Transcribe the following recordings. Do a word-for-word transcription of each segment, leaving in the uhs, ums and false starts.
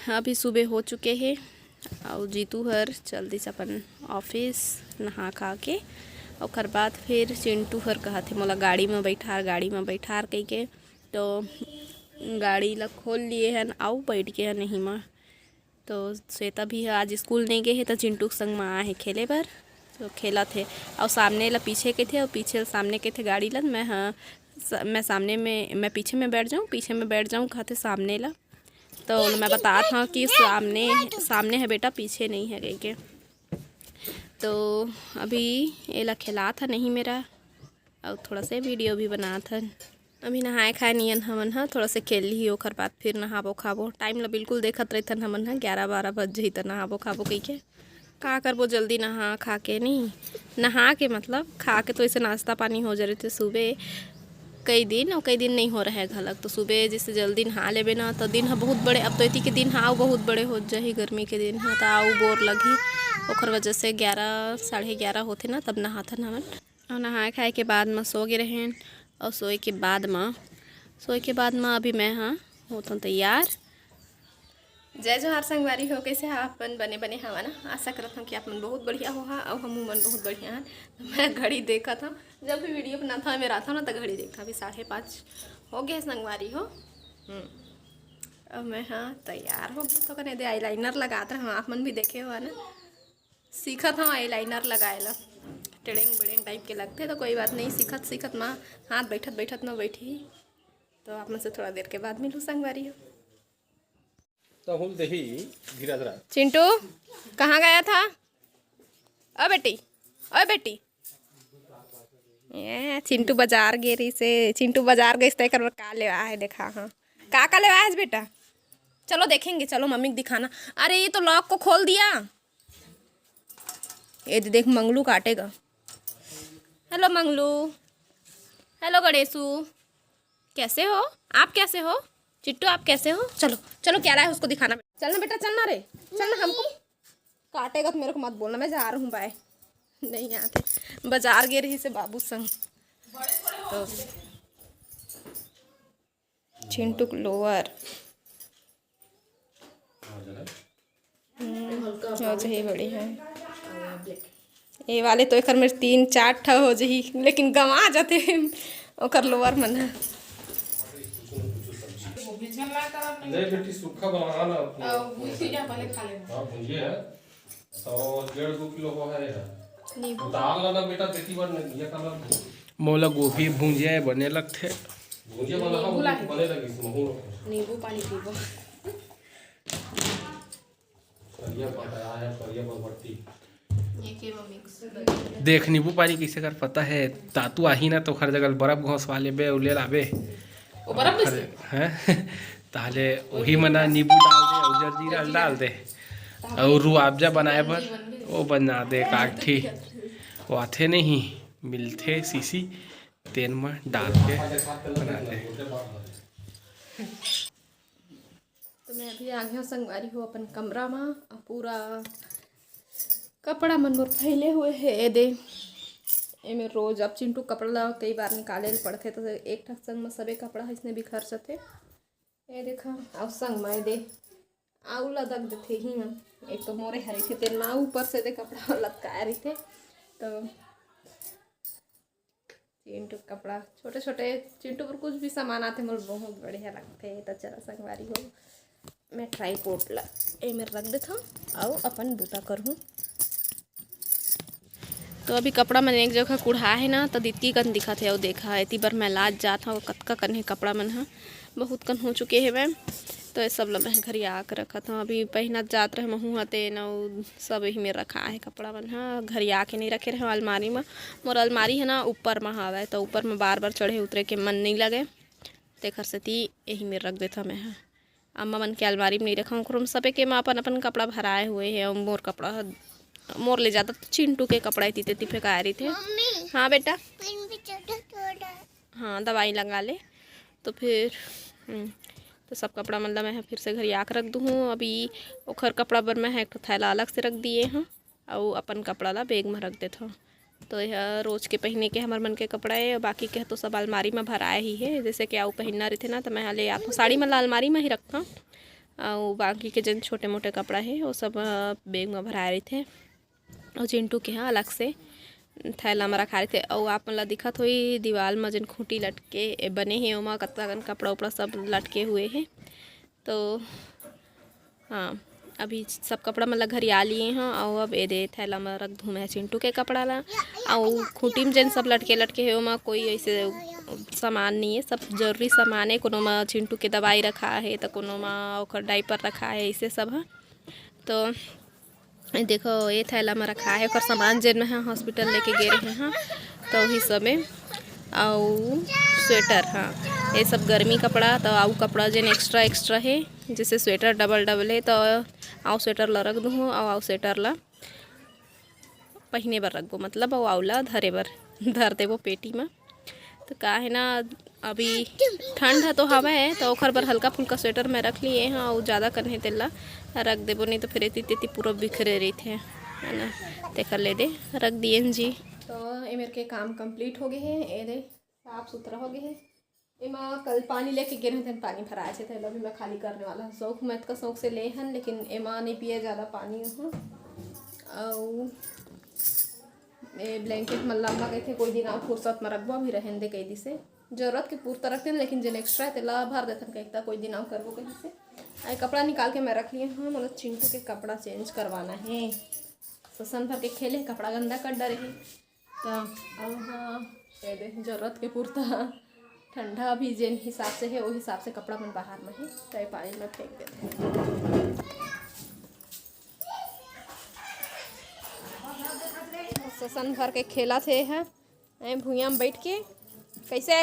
अभी सुबह हो चुके हे, अउ जीतू हर चल दिस अपन ऑफिस नहा खा के। ओकर बाद फिर चिंटू हर कहत हे, "मोला गाड़ी में बैठार, गाड़ी में बैठार," कहिके। तो गाड़ी ला खोल लिए हन, अउ बैठ गे हन एही मा। तो श्वेता भी आज स्कूल नहीं गए हे, तो चिंटू के संग मा आए हे खेले बर। तो खेलत हे, अउ सामने ला पीछे कहिथे, अउ पीछे ला सामने कहिथे गाड़ी ला। मैं, हाँ, स-, मैं सामने में, मैं पीछे में बैठ जाऊँ, पीछे में बैठ जाऊँ, कहथे सामने ला। तो मैं बतात हूँ कि सामने, सामने है बेटा, पीछे नहीं है कहिके। तो अभी एला खेलात हन नहीं मेरा, अउ थोड़ा से वीडियो भी बनात हन। अभी नहाए खाए नियन हमन ह थोड़ा से खेल लिही, ओखर बाद फिर नहाबो खाबो। टाइम ल बिल्कुल देखत रहिथन हमन ह, ग्यारह बारह बज जही त नहाबो खाबो कहिके। का करबो, जल्दी नहा खा के नहीं, नहा के मतलब खा के तो ऐसे नाश्ता पानी हो जा रहिथे सुबह कई दिन, और कई दिन नहीं हो रहे घलक। तो सुबह जैसे जल्दी नहा लेबे ना, तो दिन ह बहुत बड़े, अब तो एती के दिन ह अउ बहुत बड़े हो जाही, गर्मी के दिन ह तो अउ बोर लगही। ओखर वजह से ग्यारह, साढ़े ग्यारह होथे ना, तब नहाथन हमन। और नहाए खाए के बाद म सो गे रहेन, और सोए के बाद म, सोए के बाद म अभी मैं हाँ होथन तैयार। जय जोहार संगवारी हो, कैसे हा आप मन? बने बने हवा ना? आशा करत हूँ कि आप मन बहुत बढ़िया होहा, और हमू मन बहुत बढ़िया हन। तो मैं घड़ी देखत हूँ, जब भी वीडियो बनाता हूँ, मैं रहता हूँ ना, तो घड़ी देखता हूँ। अभी साढ़े पाँच हो गए संगवारी हो। हम्म, अब मैं हाँ तैयार हो गए, तो कने दे eyeliner लगात रहूँ, आप मन भी देखे हो ना, सीखत हूँ eyeliner लगाए ला। टेढ़ेंग बेढ़ेंग टाइप के लगथे, तो कोई बात नहीं, सीखत सीखत मा हाथ बैठत बैठत न बैठी। तो आप मन से थोड़ा देर के बाद मिलूँ संगवारी हो। तहुल देही धीरज राज। चिंटू, कहाँ गया था? ओ बेटी, ओ बेटी। ए, चिंटू बाजार गे रहिस हे। चिंटू बाजार गइस त एकर बर का लेवा हे, देखा। हाँ, का का लेवा हे बेटा? चलो देखेंगे, चलो मम्मी को दिखाना। अरे, ये तो लॉक को खोल दिया। ये दे देख, मंगलू काटेगा। हेलो मंगलू, हेलो गणेशू, कैसे हो आप? कैसे हो चिट्टू, आप कैसे हो? चलो चलो, क्या लाए उसको दिखाना। चलना बेटा, चलना रे, चलना। हमको काटेगा तो मेरे को मत बोलना, मैं जा रहा हूँ, बाय। नहीं आते, बाजार गे रहिस हे बाबू संग। तो चिंटू के लोअर। हम्म, हो जाही बढ़िया। ये वाले तो एकर में तीन चार ठा हो जाही, लेकिन गंवा जाथे ओकर लोअर मन ह। नहीं बेटी, सूखा बना ना अपने। हाँ, भुंजिया है। तो डेढ़ दो किलो हो है यार। नींबू। दाल ला ना बेटा, बेटी बर नहीं, ये कर ला। मोला गोभी भुंजिया बने लगथे। भुंजिया बना, नींबू ला। बने लगी इसमें, हूँ। नींबू पानी पीबो। करिया पकाया है, करिया बरबट्टी। ये के वो mix कर। देख, नींबू पानी कैसे कर पता है, तातू आही ना, तो हर जगह बर्फ घोंसवा लेबे, उ ले लाबे। वो बर्फ में से? हैं? ताले वही मना नींबू डाल दे और जलजीरा डाल दे और रूह अफ़ज़ा बनाए बर वो बना दे काठी। वो आथे नहीं, मिलथे शीशी, तेन में डाल के बना दे। तो मैं अभी आ गया हूँ संगवारी हो अपन कमरा में। अब पूरा कपड़ा मन मोर फैले हुए हे। ए दे, एमे रोज अब चिंटू कपड़ा ला कई बार निकाले ल पड़थे, तो एक ठक संग में सबे कपड़ा ह इसने बिखर जथे। ए देखा, अउ संग में ए दे, आऊ लदक देथे ही मन। एक तो मोरे हरे थे, तेन मा ऊपर से दे कपड़ा लटकाए रहिथे। तो चिंटू के कपड़ा, छोटे छोटे चिंटू बर कुछ भी सामान आथे, मोर बहुत बढ़िया लगथे। त चला संगवारी हो, मैं tripod ला एमेर रख देथव अउ अपन बूता करहूँ। तो अभी कपड़ा मन एक जगह कुढ़ा हे ना, तो दित्ती कन दिखत हे। अउ देखा, एती बर मैं लात जात हव, कतका कन हे कपड़ा मन ह, बहुत कन हो चुके हे मैं। तो ये सब ल मैं घरिया के रखत हव। अभी पहिनत जात रहे महू ह, तेन अउ सब एही में रखा हे कपड़ा मन ह, घरिया के नहीं रखे रहे अलमारी में। मोर अलमारी है ना ऊपर में हवय, तो ऊपर में बार बार चढ़े उतरे के मन नहीं लगे, तेखर सेती एही में रख देथव मैं ह। अम्मा मन के अलमारी में नहीं रखा, ओकरो में सबे के में अपन अपन कपड़ा भराए हुए हे, अउ मोर कपड़ा ह, मोर ले जादा तो चिंटू के कपड़ा एती तेती फेंकाए रहिथे। मम्मी, हाँ बेटा। पिन भी छोटा छोटा। हाँ, दवाई लगा ले। तो फिर, हम्म, तो सब कपड़ा मन ला मैं ह फिर से घरिया के रख दूहूँ। अभी ओखर कपड़ा बर मैं ह एक ठो थैला अलग से रख दिए हूँ, अउ अपन कपड़ा ला बैग में रख देथव। तो यह रोज के पहिने के हमर मन के कपड़ा हे, बाकी के तो सब अलमारी में भराए ही हे। जैसे कि अउ पहिनना रहिथे ना, तो मैं ह ले आथव, साड़ी मन ला अलमारी में ही रखथव, अउ बाकी के जेन छोटे मोटे कपड़ा हे, वो सब, अ, बैग म भराए रहिथे। अउ चिंटू के ह अलग से थैला म रखा रहिथे। अउ आप मन ला दिखत होही, दीवाल म जेन खूंटी लटके, ए, बने हे, ओमा कतका कन कपड़ा उपड़ा सब लटके हुए हे। तो हाँ, अभी सब कपड़ा मन ला घरिया लिए हव, अउ अब ए दे थैला म रख दूँ मैं चिंटू के कपड़ा ला। अउ खूंटी म जेन सब लटके लटके हे, ओमा कोई ऐसे सामान नहीं है, सब जरूरी सामान है। कोनो म चिंटू के दवाई रखा है, तो कोनो म ओकर डायपर रखा है, ऐसे सब है। तो देखो, ये थैला म रखा है ओकर सामान, जेन में ह हॉस्पिटल लेके गे रहे हैं, तो वही सब है। अउ स्वेटर, हाँ, ये सब गर्मी कपड़ा, तो अउ कपड़ा जेन एक्स्ट्रा एक्स्ट्रा है, जैसे स्वेटर डबल डबल है, तो अउ स्वेटर ला रख दूँ, अउ अउ स्वेटर ला पहिने बर रखबो, मतलब अउ अउ ला धरे बर धर देबो पेटी म। तो का है ना, अभी ठंड ह तो हवय, तो ओखर बर हल्का फुल्का स्वेटर मैं रख लिए हव, अउ ज़्यादा कन हे तेला रख देबो, नहीं तो फिर एती तेती पूरा बिखरे रहिथे, है ना। तेकर ले दे रख दिए जी। तो ए मेर के काम कंप्लीट हो गए हे, ए दे साफ सुथरा हो गए हे। एमा कल पानी लेके गे रहेन, तेन पानी भराए छे, तेला भी मैं खाली करने वाला हूँ। शौक मैं अतका शौक से ले हन, लेकिन एमा नहीं पिए ज़्यादा पानी ह। अउ ए ब्लैंकेट मन ल अम्मा कहिथे कोई दिन अउ फुरसत म रखबो, अभी रहन दे कहि दिसे। जरूरत के पुरता रखथन, लेकिन जेन एक्स्ट्रा हे तेला भर देथन कहिथे, कोई दिन अउ करबो कहिसे। आ ए कपड़ा निकाल के मैं रख लिए हूँ, मोला चिंटू के कपड़ा चेंज करवाना हे। ससन भर के खेले, कपड़ा गंदा कर डरे हे। त अब हाँ, ए दे जरूरत के पुरता ठंडा भी जेन हिसाब से हे, ओ हिसाब से कपड़ा मन बाहर में हे, त ए पानी में फेंक देथे। ससन भर के खेलत हे, है, ए भुइयां में बैठ के। कैसे?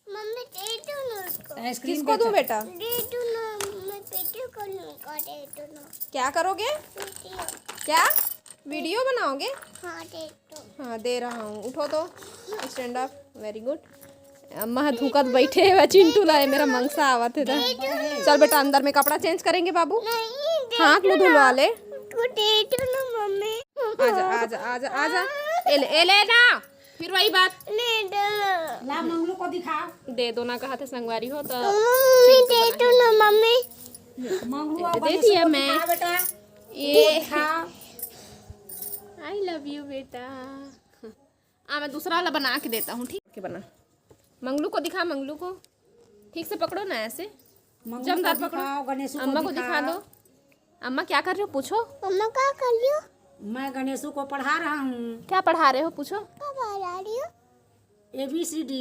मम्मी, दे दो ना उसको। आइसक्रीम किसको दूं बेटा? बेटा? दे दो ना, मैं वीडियो करूंगा, दे दो ना। क्या करोगे? वीडियो। क्या? वीडियो बनाओगे? हाँ, दे दो। हाँ, दे रहा हूँ। उठो तो, स्टैंड अप। वेरी गुड। अम्मा ह धुकत बैठे हे, चिंटू ला, ए मेरा मंगसा आवत हे दा। चल बेटा, अंदर में कपड़ा चेंज करेंगे बाबू। नहीं, दे हाथ दो मुंह धुलवा ना। ले। को दे दो ना मम्मी। आजा, आजा, आजा, आजा। ए ले, ए ले ना। फिर वही बात। नहीं दे ना। ला, मंगलू को दिखा। दे दो ना, कहा थे संगवारी हो तो। मम्मी, दे दो ना मम्मी। मंगलू दे अपन दिया इसको मैं। दिखा बेटा। ये। दिखा। I love you बेटा। आ, मैं दूसरा वाला बना के देता हूँ, ठीक है? बना। मंगलू को दिखा, मंगलू को। ठीक से पकड़ो ना ऐसे। मंगलू को जमदार पकड़ो। दिखाओ, गणेशू को अम्मा को दिखा दिखाओ। दो। अम्मा क्या कर रहे हो, पूछो। अम्मा क्या कर रही हो? मैं गणेशू को पढ़ा रहा हूँ। क्या पढ़ा रहे हो, पूछो। क्या पढ़ा रही हो? A B C D।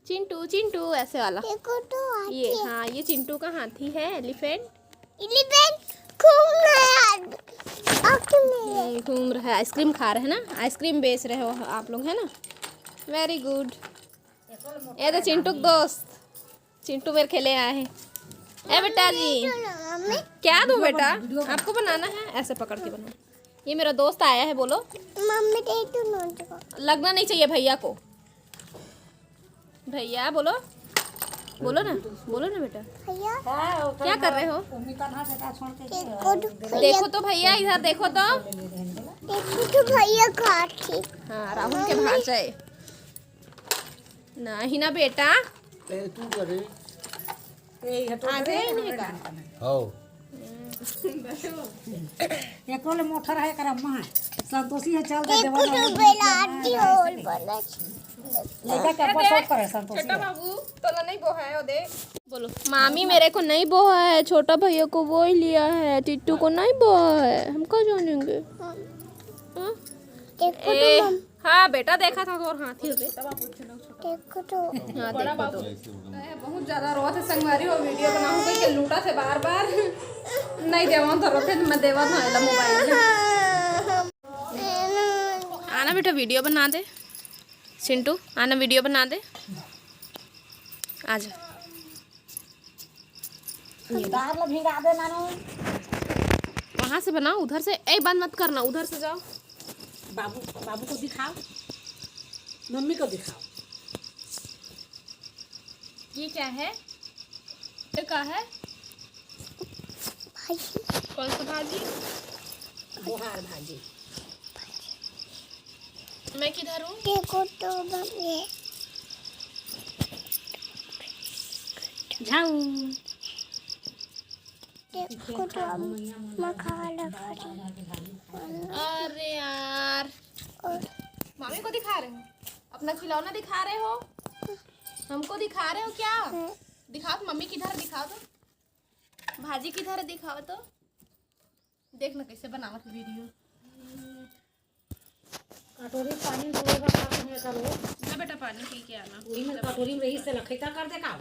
Chintu, Chintu, ऐसे वाला। देखो तो हाथी ये, है। हाँ, ये चिंटू का हाथी है, एलिफेंट। एलिफेंट घूम रहा है। आँख में। हम्म, घूम रहा है, आइसक्रीम खा रहे हैं ना, आइसक्रीम बेच रहे हो आप लोग, है ना? वेरी गुड। ये तो चिंटू के दोस्त, चिंटू मेरे खेले आए हैं। ए बेटा जी, मम्मी। क्या दूं बेटा? आपको बनाना है, ऐसे पकड़ के बनाओ। ये मेरा दोस्त आया है, बोलो। मम्मी, दे दो ना उसको। लगना नहीं चाहिए भैया को। भैया बोलो, बोलो ना, बोलो ना बेटा। भैया। क्या कर रहे हो? देखो तो भैया, इधर देखो तो। देखो तो भैया खाती। हाँ, राहुल के भांचा है। नहीं ना बेटा। ए, तू करे। ए, ये तो आ जाए इन्हें का। हो। एको ले मोटर है, एकर अम्मा है। संतोषी है, चल दे, एको देवा तो ना, बेलाटी होल बना। लड़का के अब्बा सब करे, संतोषी छोटा है। बाबू, तोला नहीं बोहा है, ओ दे। बोलो, मामी मेरे को नहीं बोहा है, छोटा भैया को बोह लिया है, टिट्टू को नहीं बोहा है, हम क्या जानेंगे? हाँ? देखो तो ए, मम- हाँ बेटा, देखा था तोर हाथी। देखो तो। हाँ, देखो तो। बहुत ज्यादा रोवत हे संगवारी हो, वीडियो बनाऊं कह के लूटत हे बार बार। नहीं देवा तो रोथे, मैं देवा था एला मोबाइल में। आना बेटा, वीडियो बना दे। चिंटू, आना, वीडियो बना दे। आ जा। दार ला भिंगा दे नानू। वहाँ से बनाओ, उधर से। ए, बंद मत करना, उधर से जाओ। बाबू, बाबू को दिखाओ, मम्मी को दिखाओ। ये क्या है? ये क्या है? भाजी। कौन सा भाजी? बोहार भाजी। मैं किधर हूँ? देखो तो मम्मी। झाऊ। कुछ मखा लगा रही। अरे यार, और मामी को दिखा रहे हो, अपना खिलौना दिखा रहे हो, हमको दिखा रहे हो क्या? हम्म। दिखाओ तो मम्मी किधर, दिखाओ तो भाजी किधर, दिखाओ तो। देख ना कैसे बनावत वीडियो। कटोरी पानी धोए बर का कहे करो? ना बेटा, पानी पी के आना। वही में कटोरी में रही से लखेता कर दे का?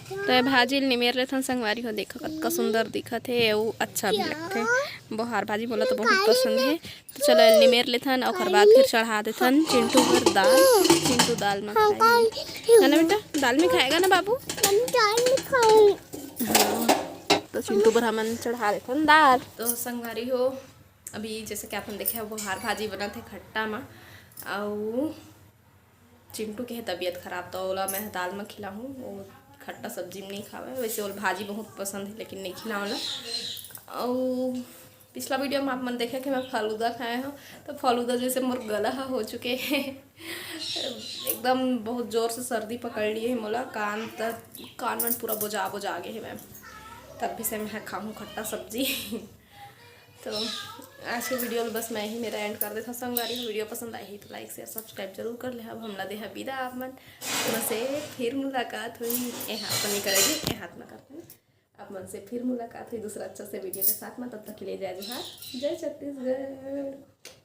तो ये भाजी ल निमेर लेथन संगवारी हो, देखो कतका सुंदर दिखत हे, अउ अच्छा भी लगथे। बोहार भाजी मोला तो बहुत पसंद हे। तो चलो, एल निमेर लेथन, ओकर बाद फिर चढ़ा देथन चिंटू बर दाल। चिंटू दाल में खाई, है ना बेटा? दाल में खाएगा ना बाबू? हम दाल में खाई। हाँ, तो चिंटू बर हमन चढ़ा देथन दाल। तो संगवारी हो, अभी जैसे कि आपन देखे, बोहार भाजी बनत हे खट्टा मा, अउ चिंटू के हे तबीयत खराब, तो ओला मैं दाल में खिलाहूँ। वो खट्टा सब्जी में नहीं खावे, वैसे ओला भाजी बहुत पसंद है, लेकिन नहीं खिलाओ ला। अउ पिछला वीडियो में आप मन देखे कि मैं फालूदा खाए हूँ, तो फालूदा जैसे मोर गला हा हो चुके हे एकदम बहुत जोर से सर्दी पकड़ लिए है मोला, कान तक, कान मन पूरा बोजा बोजा गे हे मैं, तब भी से मैं खाहूँ खट्टा सब्जी। तो आज के वीडियो में बस मैं ही मेरा एंड कर देता हूँ संगवारी। वीडियो पसंद आई तो लाइक शेयर सब्सक्राइब जरूर कर ले। अब हमला देहा विदा, आप मन से फिर मुलाकात हुई। ए हाथ नहीं करे जी, ए हाथ ना करते हैं। आप मन से फिर मुलाकात हुई दूसरा अच्छा से वीडियो के साथ में। तब तक के लिए जय जोहार, जय छत्तीसगढ़।